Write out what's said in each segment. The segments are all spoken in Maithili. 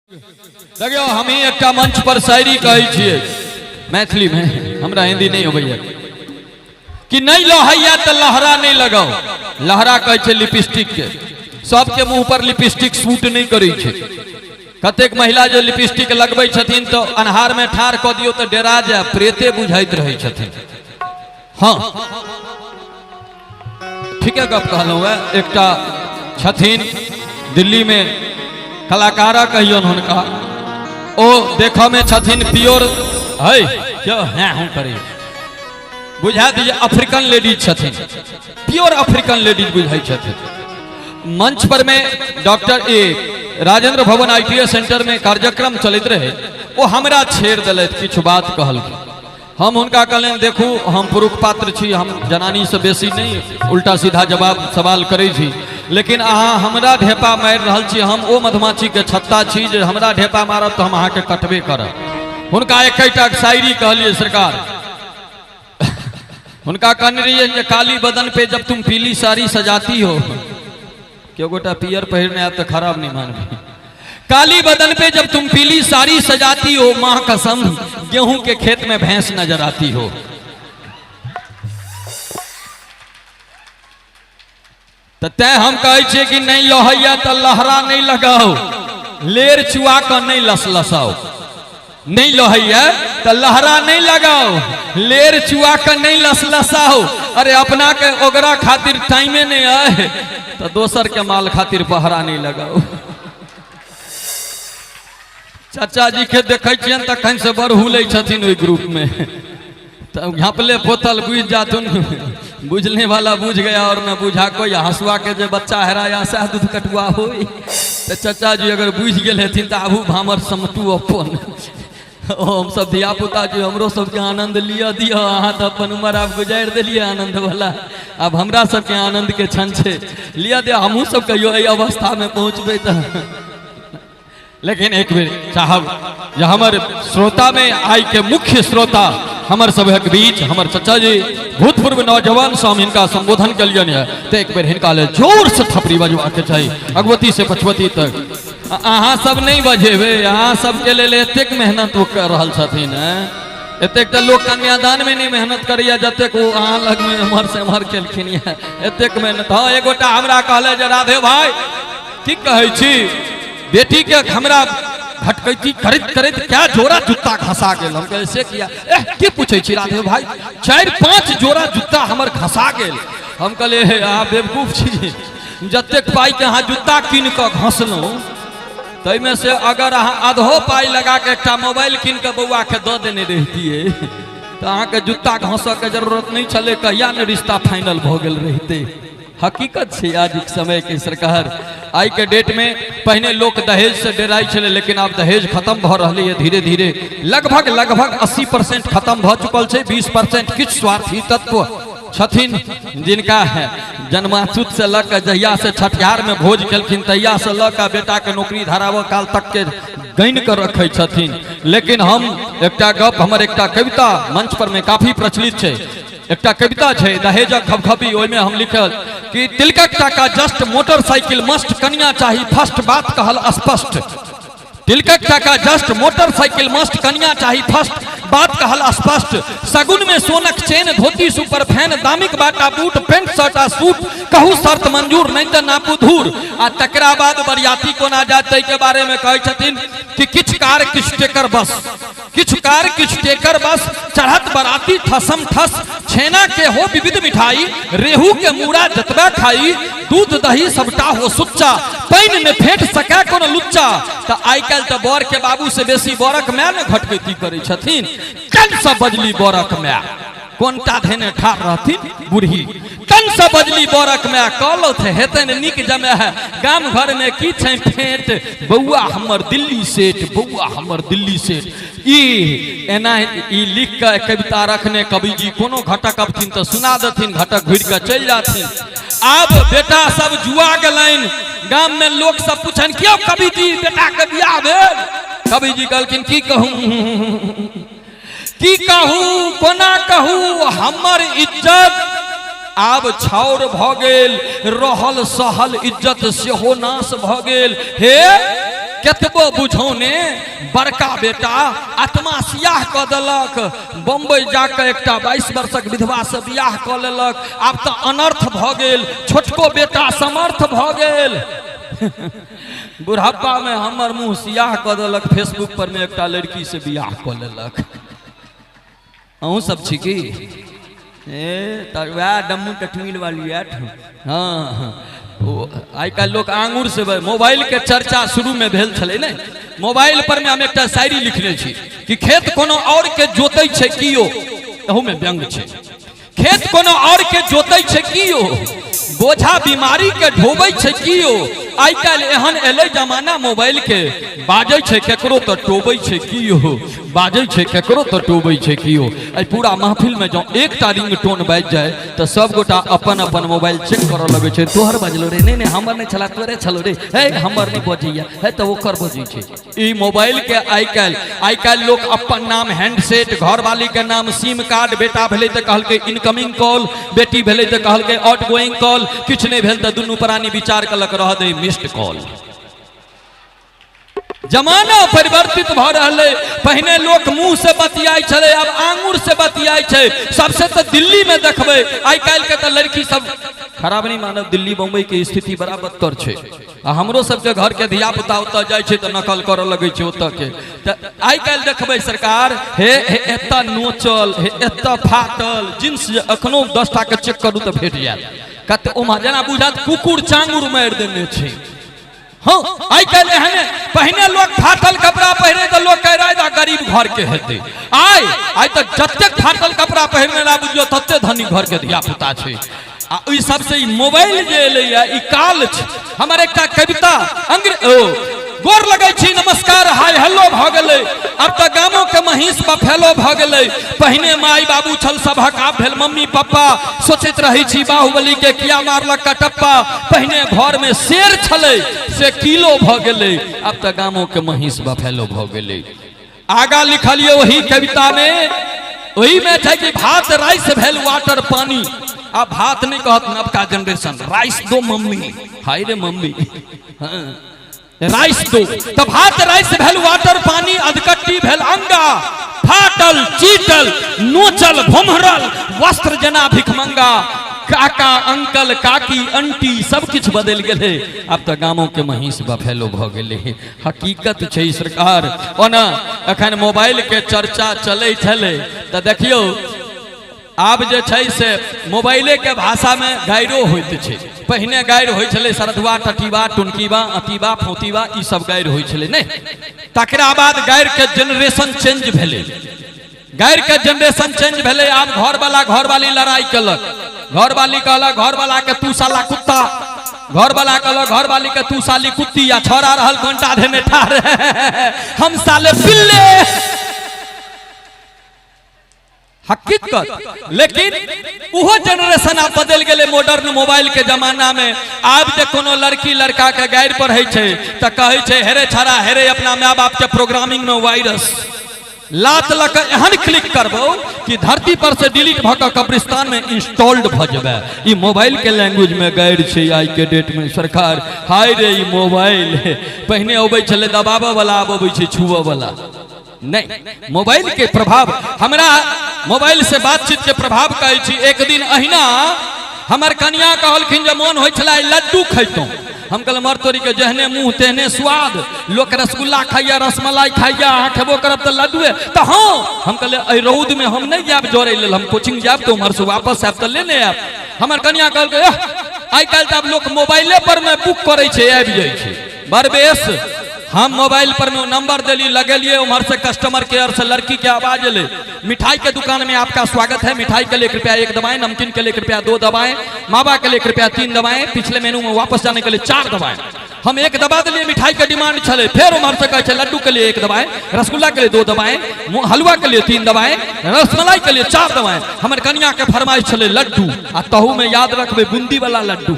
देखियौ, हमही एकटा मंच पर शायरी कहै छियै मैथिलीमे, हमरा हिंदी नहि अबैया। कि नहि लहैया तऽ लहरा नहि लगाउ। लहरा कहै छै लिपस्टिक के। सबके मुंह पर लिपस्टिक सूट नहि करै छै। कतेक महिला जे लिपस्टिक लगबै छथिन तऽ अन्हारमे ठाढ़ कऽ दियौ तऽ डेरा जाय, प्रेते बुझाइत रहै छथिन। हँ, ठीके गप कहलहुँ। हेँ, एकटा छथिन दिल्लीमे कलाकार, कहियौन हुनका, ओ देखऽमे छथिन प्योर है क्यों हैं हम करे बुझा दीजिए, अफ्रीकन लेडीज छथिन, प्योर अफ्रीकन लेडीज बुझाइ छथिन। मंच पर में डॉक्टर ए राजेंद्र भवन I T centre में कार्यक्रम चलैत रहे, ओ हमरा छेड़ दिलथि, किछु बात कहलखिन। हम हुनका कहलनि, देखू, हम पुरुष पात्र छी, हम जनानीसँ बेसी नहि उल्टा सीधा जवाब सवाल करै छी, लेकिन अहाँ हमरा ढेपा मारि रहल छी, हम ओ मधुमाछीके छत्ता छी जे हमरा ढेपा मारब तऽ हम अहाँके कटबे करब। हुनका एकटा शायरी कहलियै सरकार, हुनका कहने रहियै जे काली बदन पे जब तुम पीली साड़ी सजाती हो, केओ गोटा पियर पहिरने आयब तऽ खराब नहीं मानबे, काली बदन पे जब तुम पीली साड़ी सजाती हो, माँ कसम गेहूं के खेत में भैंस नजर आती हो। तऽ तैं हम कहै छियै कि नहि लहैया तऽ लहरा नहि लगाउ, लेर चुआ कऽ नहि लसलसाउ। नहि लहैया तऽ लहरा नहि लगाउ, लेर चुआ कऽ नहि लसलसाउ। अरे, अपना के ओगरा खातिर टाइमे नहि अइ तऽ दोसर के माल खातिर पहरा नहि लगाउ। चाचा जी के देखै छियनि तखन से बड़ हुलै छथिन ओहि ग्रुप में, तब झाँपले पोतल बुझि जाथुन। बुझने वाला बुझ गया और न बुझा कोई, हँसुआ के जे बच्चा हेराया सएह दूध कटुआ होई। तऽ चाचा जी अगर बुझि गेल हेथिन तऽ आबू भामर समटू अपन। ओ हमसब धियापुता जी, हमरो सबके आनंद लिअ दिअ। अहाँ तऽ अपन उमर आब गुजारि देलियै आनंद वाला, आब हमरा सबके आनंद के क्षण छै, लिअ दिअ। हमहूँ सब कहियो एहि अवस्थामे पहुँचबै तऽ। लेकिन एक बेर चाहब जे हमर श्रोता में आइ के मुख्य श्रोता हमर सभक बीच हमर चचा जी, भूतपूर्व नौजवान से हम हिनका संबोधन केलियनि है, तऽ एक बेर हिनका लेल जोर से थपड़ी बजबाके चाही, अगवती से पछवती तक। अहाँ सब नहि बजेबै? अहाँ सबके लेल एतेक मेहनत ओ कर रहल छथिन। हैं, एतेक तऽ लोक कन्यादान में नहि मेहनत करैया जतेक ओ अहाँ लगमे एम्हर से एम्हर केलखिन यऽ एतेक मेहनत। हँ, एगोटा हमरा कहले जे राधे भाई, की कहै छी, बेटी के हमरा भटकैती करैत करैत क्या जोड़ा जूता घसा गेल। हम कहै से किया? एह, की पूछै छी राधे भाई, 4-5 जोड़ा जूता हमर घसा गेल। हम कहलियै, हे, अहाँ बेवकूफ छी। जतेक पाइ के अहाँ जूता कीन कऽ घसलहुँ, ताहिमे से अगर अहाँ आधो पाइ लगा के एकटा मोबाइल कीन कऽ बौआ के दऽ देने रहितियै तऽ अहाँके जूता घसऽ के जरूरत नहि छलै, कहिया ने रिश्ता फाइनल भऽ गेल रहितै। हकीकत छै आजुक समय के सरकार। आइ के डेट में पहिने लोक दहेज से डराइ छलै, लेकिन आब दहेज खत्म भऽ रहलै है धीरे धीरे। लगभग लगभग 80% खत्म भऽ चुकल छै। 20% किछु स्वार्थी तत्व छथिन जिनका जन्माच्युत से लऽ कऽ, जहिया से छठिहार में भोज केलखिन तहिया से लऽ कऽ बेटा के नौकरी धराबऽ काल तक के गनि कऽ रखै छथिन। लेकिन हम एकटा गप, हमर एकटा कविता मंच पर में काफी प्रचलित छै, एकटा कविता छै दहेजक खबखबी, ओहिमे हम लिखल कि तिलकक टाका जस्ट, मोटरसाइकिल मस्ट, कनिया चाही फर्स्ट, बात कहल स्पष्ट। तिलकक टाका जस्ट, मोटरसाइकिल मस्ट, कनिया चाही फर्स्ट, बात कहल स्पष्ट। सगुन में सोनक चेन, धोती सुपर फैन, दामिक बाटा बूट, पेंट शर्ट आ सूट, कहू शर्त मंजूर, नहीं तऽ नापू धूर। आ तकरा बाद बरियाती कोना जात ताहि के बारे में कहै छथिन कि किछु कार किछु टेकर बस, किछु कार किछु टेकर बस, चढ़त बराती ठसम ठस, छेना के हो विविध मिठाई, रेहू के मूड़ा जतबा खाई, दूध दही सबटा हो सुच्चा, पानि ने फेंट सकै कोनो लुच्चा। तऽ आइ काल्हि तऽ बर के बाबू से बेसी बरक माय ने घटकैती करै छथिन। कन से बजली बरक माय, कोनटा धेने ठाढ़ रहथिन बूढ़ी, कन से बजली बरक माय, कहलौथ हेतनि नीक जमाय है, गाम घर में की छै फेंट, बौआ हमर दिल्ली सेठ, बौआ हमर दिल्ली सेठ। ई एना ई लिख के कविता रखने कवि जी, कोनो घटक अबथिन तऽ सुना देथिन, घटक घुरि कऽ चलि जाथिन। आब बेटा सब जुआ गेलनि, गाम में लोक सब पूछन, क्यों कवि जी, बेटा के बियाह भेल? कवि जी कहलखिन, की कहूँ, की कहू, कोना कहू, हमर इज्जत आब छाउर भऽ गेल, रहल सहल इज्जत सेहो नाश भऽ गेल। हे, केतबो बुझौने बड़का बेटा आत्मा सियाह कऽ देलक। बम्बई जाके एकटा 22 वर्षक विधवा से बियाह कऽ लेलक। आब तऽ अनर्थ भऽ गेल, छोटको बेटा समर्थ भऽ गेल। बुढ़ापा में हमर मुँह सियाह कऽ देलक, फेसबुक पर में एकटा लड़की से बियाह कऽ लेलक। अहूँ सब छी की? ए तऽ वएह डम्मू कश्मीर वाली आठ। हाँ, ओ आइ काल्हि लोक आंगुर से मोबाइल के चर्चा शुरू में भेल छलै ने। मोबाइल पर में हम एकटा शायरी लिखने छी कि खेत कोनो और के जोतै छै कियो, एहू में व्यंग छै। खेत कोनो और के जोतै छै कियो, बोझा बीमारी के ढोबै छै कियो। आइ काल्हि एहन एलै जमाना मोबाइल के, बाजै छै केकरो तऽ टोबै छै कियो, बाजै छै केकरो तऽ टोबै छै कियो। एहि पूरा महफिल में जँ एकटा रिंग टोन बाजि जाय तऽ सब गोटा अपन अपन मोबाइल चेक करऽ लगै छै। तोहर बजलो रे? नहि नहि, हमर नहि छला, तोरे छलो रे। हे, हमर नहि बजैया, हे तऽ ओकर बजै छै। ई मोबाइल के आइ काल्हि लोक अपन नाम हैंडसेट, घरवाली के नाम सिम कार्ड, बेटा भेलै तऽ कहलकै इनकमिंग कॉल, बेटी भेलै तऽ कहलकै आउट गोइंग कॉल, किछु नहि भेल तऽ दुनू प्राणी विचार कलक रह दे मिस्ड कॉल। जमाना परिवर्तित भऽ रहलै। पहिने लोक मुंह से बतियाइ छलै, आब आंगुर से बतियाइ छै। सबसे तऽ दिल्ली में देखबै आइ काल्हि के तऽ लड़की सब, खराब नहीं मानब, दिल्ली बम्बई के स्थिति बड़ा बदतर छै। आ हमरो सबके घर के धिया पुता ओतऽ जाइ छै तऽ नकल करऽ लगै छै ओतऽ के। तऽ आइ काल्हि देखबै सरकार, हे हे एतऽ नोचल, हे एतऽ फाटल जींस जे एखनो 10 टा के चेक करू तऽ भेट जायत। कते ओम्हर जेना बुझायत कुकुर चांगुर मारि देने छै। हँ, आइ काल्हि एहने। पहिने लोक फाटल कपड़ा पहिरे तऽ लोक कहि रहै गरीब घर के हेतै। आइ आइ तऽ जतेक फाटल कपड़ा पहिरने रह बुझियौ तते धनी घर के धिया पुता छै। आ ओहि सबसे ई मोबाइल जे एलैया ई काल छै। हमर एकटा कविता अंग्रे ओ गोर लगै छी, नमस्कार, हाय हेलो भऽ गेलै। आब तऽ गामो के महींस बफेलो भऽ गेलै। पहिने माय बाबू छल सभक, आब भेल मम्मी पप्पा। सोचैत रहै छी बाहुबली के किया मारलक कटप्पा। पहिने घर में शेर छलै से किलो भऽ गेलै। आब तऽ गामो के महींस बफेलो भऽ गेलै। आगा लिखलियै ओही कविता में, ओही में छै कि भात राइस भेल वाटर पानी। आ भात नहीं कहत नवका जनरेशन, राइस दो मम्मी, हाय रे मम्मी, हाँ राइस दो। तो भात राइस भेल वाटर पानी, अधकट्टी भेल अंगा, फाटल चीटल नोचल भोमहरल वस्त्र जना भिखमंगा। काका अंकल काकी अंटी सब किछु बदलि गेलै। आब तऽ गामो के महींस बफेलो भऽ गेलै। हकीकत छै सरकार। ओना एखन मोबाइल के चर्चा चलै छलै तऽ देखियौ आब जे छै से मोबाइले के भाषा में गाइरो होइत छै। पहिने गारि होइ छलै सरधुआ टटीबा टुनकीबा अतीबा फोतीबा, ई सब गारि होइ छलै नहि। तकरा बाद गारि के जेनरेशन चेंज भेलै, गारि के जेनरेशन चेंज भेलै। आब घरवाला घरवाली लड़ाई केलक, घरवाली कहलक घरवाला के तू साला कुत्ता, घरवाला कहलक घरवाली के तू साली कुत्ती, आ छोड़ा रहल घंटा धेने ठाढ़ हम साले पिल्ले। हकीकत। लेकिन उहो जनरेशन आब बदलि गेलै मॉडर्न मोबाइल के जमाना में। आब जे कोनो लड़की लड़का के गारि पढ़ै छै तऽ कहै छै हेरे छड़ा हेरे अपना माय बाप के प्रोग्रामिंग में वायरस, लात लऽ कऽ एहन क्लिक करबौ कि धरती पर से डिलीट भऽ कऽ कब्रिस्तान में इंस्टॉल्ड भऽ जेबै। ई मोबाइल के लैंग्वेज में गारि छै आइ के डेट में सरकार। हाय रे ई मोबाइल। पहिने अबै छलै दबाबऽ वाला, आब अबै छै छुअ वाला। नहीं, मोबाइल के प्रभाव, हमरा मोबाइल से बातचीत के प्रभाव कहै छी। एक दिन अहिना हमर कनिया कहलखिन जे मोन होइ छलै लड्डू खैतहुँ। हम कहलियै मर तोरी के, जेहने मुँह तेहने स्वाद। लोक रसगुल्ला खाइया, रसमलाई खाइया, अहाँ खेबो करब तऽ लड्डुए। तऽ हँ, हम कहलियै एहि रौदमे हम नहि जायब जड़ै लेल, हम कोचिंग जायब तऽ उम्हरसँ वापस आयब तऽ लेने आयब। हमर कनिया कहलकै एह, आइ काल्हि तऽ आब लोक मोबाइले पर मे बुक करै छै, आबि जाइ छै। बरबेस, हम मोबाइल पर में नंबर देली, लगेलिए, उम्हर से कस्टमर केयर से लड़की के आवाज एले, मिठाई के दुकान में आपका स्वागत है, मिठाई के लिए कृपया 1 दबाएं, नमकीन के लिए कृपया 2 दबाएं, मावा के लिए कृपया 3 दबाएं, पिछले मेनू में वापस जाने के लिए 4 दबाएं। हम 1 दबा दिलिए, मिठाई के डिमांड छले। फिर उम्हर से कहै छै लड्डू के लिए 1 दबाएं, रसगुल्ला के लिए 2 दबाएं, हलवा के लिए 3 दबाएं, रसमलाई के लिए 4 दबाएं। हमर कनिया के फरमाइश छले लड्डू, आ तहू में याद रखबे बूंदी वाला लड्डू।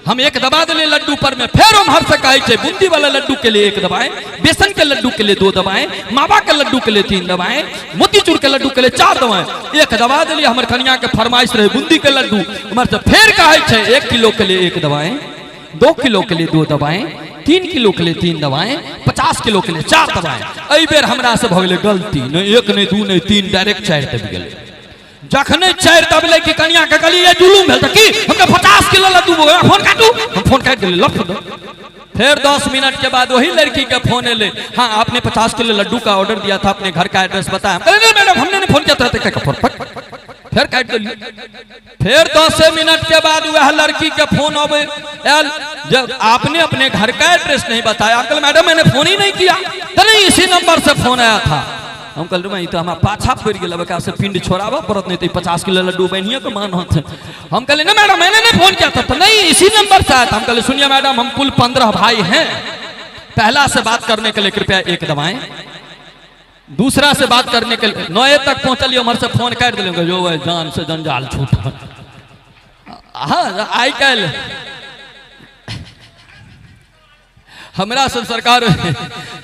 हम 1 दबा दिलिए लड्डू पर में, फिर उम्हर से कहै छै बूंदी वाला लड्डू के लिए 1 दबाएं, बेसन के लड्डू के लिए 2 दबाएं, मावा के लड्डू के लिए 3 दबाएं, मोतीचूर के लड्डू के लिए 4 दबाएं। 1 दबा दिलिए, हमर कनिया के फरमाइश रहे बूंदी के लड्डू। उम्हर से फिर कहै छै 1 किलो के लिए 1 दबाएं, 2 किलो के लिए 2 दबाएं, 3 किलो के लिए तीन दवाएं, 50 किलो के लिए चार दवाएं। एहि बेर हमरा से भऽ गेलै गलती। नहि एक, नहि दू, नहि तीन, डायरेक्ट चारि दबि गेलै। जखने चारि दबलै कि कनिया के कहलियै, जुलूम भेल। तऽ की हमरा 50 किलो लड्डू, फोन काटू। हम फोन काटि देलियै लफ दऽ। फिर 10 मिनट के बाद वही लड़की का फोन एले, "हाँ, आपने 50 किलो लड्डू का ऑर्डर दिया था, अपने घर का एड्रेस बताया।" हम कहलियै, "नहीं मैडम, हमने नहीं फोन किया था।" तो फोन फट फिर काटि देलियै। फिर 10 मिनट के बाद वह लड़की के फोन अबे आयल, जब आपने अपने घर का एड्रेस नहीं बताया। अंकल, मैडम, मैंने फोन ही नहीं किया। तो नहीं, इसी नंबर से फोन आया था। हम कहलियै, ई तऽ हमरा पाछा पड़ि गेल, एकरा से पिंड छोड़ाबऽ पड़त, नहीं तो 50 किलो लड्डू बनिए के मान होत। हम कहलियै, नहीं मैडम, मैंने नहीं फोन किया था। तो नहीं, इसी नंबर से आया था। हम कहलियै, सुनिए मैडम, हम कुल 15 भाई हैं। पहला से बात करने के लिए कृपया एक दबाएं, दूसरा से बात करने के लिए नए तक पहुंचलिए, उम्हर से फोन काटि दिलियै। जो वह जान से जंजाल छूटल। हाँ, आइ काल्हि हमरा सब सरकार,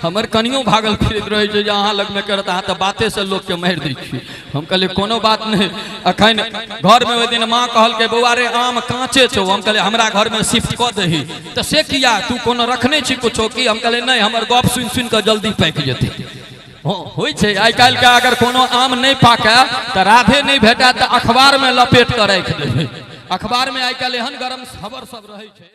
हमर कनियो भागल फिरैत रहै छै जे अहाँ लगमे करत, अहाँ तऽ बातेसँ लोकके मारि दै छी। हम कहलियै, कोनो बात नहि। अखन घरमे ओहि दिन माँ कहलकै, बौआ रे, आम काँचे छौ। हम कहलियै, हमरा घरमे शिफ्ट कऽ दही। तऽ से किया, तू कोनो रखने छी कुछो की? हम कहलियै, नहि, हमर गप सुनि सुनि कऽ जल्दी पाकि जेतै। हँ, होइ छै। आइ काल्हिके अगर कोनो आम नहि पाकै तऽ राधे नहि भेटै तऽ अखबारमे लपेट कऽ राखि देबै। अखबारमे आइ काल्हि एहन गरम खबर सब रहै छै।